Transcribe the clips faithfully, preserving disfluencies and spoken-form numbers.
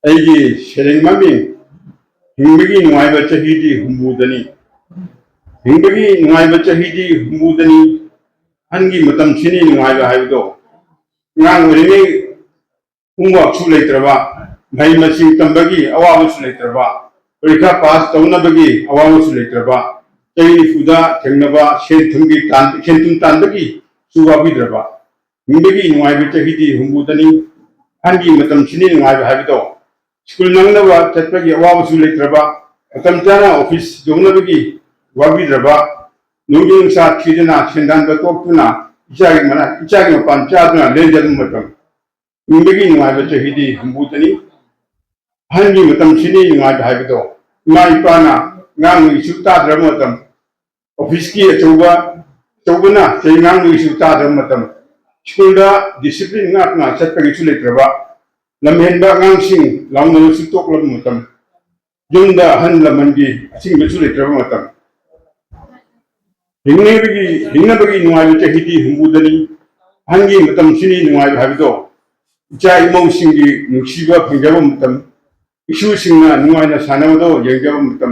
ꯑꯩꯒꯤ ꯁꯩꯔꯦꯡ ꯃꯃꯤꯡ "ꯍꯤꯡꯕꯒꯤ ꯅꯨꯡꯉꯥꯏꯕ ꯆꯍꯤꯗꯤ ꯍꯨꯝꯐꯨꯗꯅꯤ"꯫ ꯍꯤꯡꯕꯒꯤ ꯅꯨꯡꯉꯥꯏꯕ ꯆꯍꯤꯗꯤ ꯍꯨꯝꯐꯨꯗꯅꯤ꯫ ꯑꯍꯟꯒꯤ ꯃꯇꯝꯁꯤꯅꯤ ꯅꯨꯡꯉꯥꯏꯕ ꯍꯥꯏꯕꯗꯣ꯫ ꯑꯉꯥꯡ ꯑꯣꯏꯔꯤꯉꯩ homeworkꯁꯨ ꯂꯩꯇ꯭ꯔꯕ, ꯃꯍꯩ ꯃꯁꯤꯡ ꯇꯝꯕꯒꯤ ꯑꯋꯥꯕꯁꯨ ꯂꯩꯇ꯭ꯔꯕ, ꯄꯔꯤꯈꯥ pass ꯇꯧꯅꯕꯒꯤ ꯑꯋꯥꯕꯁꯨ ꯂꯩꯇ꯭ꯔꯕ, ꯆꯍꯤ ꯅꯤꯐꯨꯗ ꯊꯦꯡꯅꯕ ꯁꯦꯟ ꯊꯨꯝꯒꯤ ꯇꯥꯟ-, ꯁꯦꯟ ꯊꯨꯝ ꯇꯥꯟꯕꯒꯤꯁꯨ ꯋꯥꯕꯤꯗ꯭ꯔꯕ, ꯍꯤꯡꯕꯒꯤ ꯅꯨꯡꯉꯥꯏꯕ ꯆꯍꯤꯗꯤ ꯍꯨꯝꯐꯨꯗꯅꯤ꯫ ꯑꯍꯟꯒꯤ ꯃꯇꯝꯁꯤꯅꯤ ꯅꯨꯡꯉꯥꯏꯕ ꯍꯥꯏꯕꯗꯣ꯫ ꯁ꯭ꯀꯨꯜ ꯅꯪꯅꯕ ꯆꯠꯄꯒꯤ ꯑꯋꯥꯕꯁꯨ ꯂꯩꯇ꯭ꯔꯕ, ꯃꯇꯝ ꯆꯥꯅ office ꯌꯧꯅꯕꯒꯤ ꯋꯥꯕꯤꯗ꯭ꯔꯕ, ꯅꯣꯡꯖꯨ ꯅꯨꯡꯁꯥ ꯊꯤꯗꯅ ꯁꯦꯟꯗꯥꯟꯕ ꯇꯣꯛꯇꯨꯅ ꯏꯆꯥꯒꯤ ꯃꯅꯥꯛ, ꯏꯆꯥꯒꯤ ꯃꯄꯥꯟ ꯆꯥꯗꯨꯅ ꯂꯦꯟꯖꯕ ꯃꯇꯝ꯫ ꯍꯤꯡꯕꯒꯤ ꯅꯨꯡꯉꯥꯏꯕ ꯆꯍꯤꯗꯤ ꯍꯨꯝꯐꯨꯗꯅꯤ꯫ ꯑꯍꯟꯒꯤ ꯃꯇꯝꯁꯤꯅꯤ ꯅꯨꯡꯉꯥꯏꯕ ꯍꯥꯏꯕꯗꯣ꯫ ꯏꯃꯥ ꯏꯄꯥꯅ ꯑꯉꯥꯡ ꯅꯨꯕꯤꯁꯨ ꯇꯥꯗ꯭ꯔꯕ ꯃꯇꯝ, officeꯀꯤ ꯑꯆꯧꯕ, ꯑꯆꯧꯕꯅ ꯆꯩꯉꯥꯡꯕꯒꯤꯁꯨ ꯇꯥꯗ꯭ꯔꯕ ꯃꯇꯝ, ꯁ꯭ꯀꯨꯜꯗ discipline ꯉꯥꯛꯅ ꯆꯠꯄꯒꯤꯁꯨ ꯂꯩꯇ꯭ꯔꯕ, ꯂꯝꯍꯦꯟꯕ ꯑꯉꯥꯡꯁꯤꯡ ꯂꯥꯎꯅꯕꯁꯨ ꯇꯣꯛꯂꯕ ꯃꯇꯝ, ꯌꯨꯝꯗ ꯑꯍꯜ ꯂꯃꯟꯒꯤ ꯑꯊꯤꯡꯕꯁꯨ ꯂꯩꯇ꯭ꯔꯕ ꯃꯇꯝ, ꯍꯤꯡꯅꯕꯒꯤ, ꯍꯤꯡꯅꯕꯒꯤ ꯅꯨꯡꯉꯥꯏꯕ ꯆꯍꯤꯗꯤ ꯍꯨꯝꯐꯨꯗꯅꯤ꯫ ꯑꯍꯟꯒꯤ ꯃꯇꯝꯁꯤꯅꯤ ꯅꯨꯡꯉꯥꯏꯕ ꯍꯥꯏꯕꯗꯣ꯫ ꯏꯆꯥ ꯏꯃꯧꯁꯤꯡꯒꯤ ꯅꯨꯡꯁꯤꯕ ꯐꯪꯖꯕ ꯃꯇꯝ, ꯏꯁꯨꯁꯤꯡꯅ ꯅꯨꯡꯉꯥꯏꯅ ꯁꯥꯟꯅꯕꯗꯣ ꯌꯦꯡꯖꯕ ꯃꯇꯝ,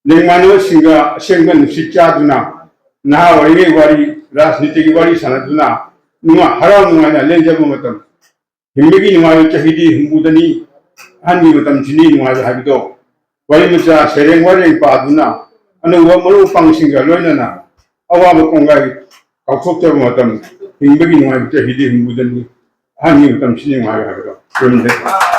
ꯂꯦꯡꯃꯥꯟꯅꯕꯁꯤꯡꯒ ꯑꯁꯦꯡꯕ ꯅꯨꯡꯁꯤꯠ ꯆꯥꯗꯨꯅ, ꯅꯍꯥ ꯑꯣꯏꯔꯤꯉꯩ ꯋꯥꯔꯤ, ꯔꯥꯖꯅꯤꯇꯤꯒꯤ ꯋꯥꯔꯤ ꯁꯥꯟꯅꯗꯨꯅ ꯅꯨꯡꯉꯥꯏ, ꯍꯔꯥꯎ ꯅꯨꯡꯉꯥꯏꯅ ꯂꯦꯟꯖꯕ ꯃꯇꯝ꯫ ꯍꯤꯡꯕꯒꯤ ꯅꯨꯡꯉꯥꯏꯕ ꯆꯍꯤꯗꯤ ꯍꯨꯝꯐꯨꯗꯅꯤ꯫ ꯑꯍꯟꯒꯤ ꯃꯇꯝꯁꯤꯅꯤ ꯅꯨꯡꯉꯥꯏꯕ ꯍꯥꯏꯕꯗꯣ꯫ ꯋꯥꯔꯤ ꯃꯆꯥ, ꯁꯩꯔꯦꯡ ꯋꯥꯔꯦꯡ ꯄꯥꯗꯨꯅ, ꯑꯅꯧꯕ ꯃꯔꯨꯞ ꯃꯄꯥꯡꯁꯤꯡꯒ ꯂꯣꯏꯅꯅ ꯑꯋꯥꯕ ꯀꯣꯡꯒꯥꯏ ꯀꯥꯎꯊꯣꯛꯆꯕ ꯃꯇꯝ꯫ ꯍꯤꯡꯕꯒꯤ ꯅꯨꯡꯉꯥꯏꯕ ꯆꯍꯤꯗꯤ ꯍꯨꯝꯐꯨꯗꯅꯤ꯫ ꯑꯍꯟꯒꯤ ꯃꯇꯝꯁꯤꯅꯤ ꯅꯨꯡꯉꯥꯏꯕ ꯍꯥꯏꯕꯗꯣ꯫ ꯈꯨꯔꯨꯝꯖꯔꯤ꯫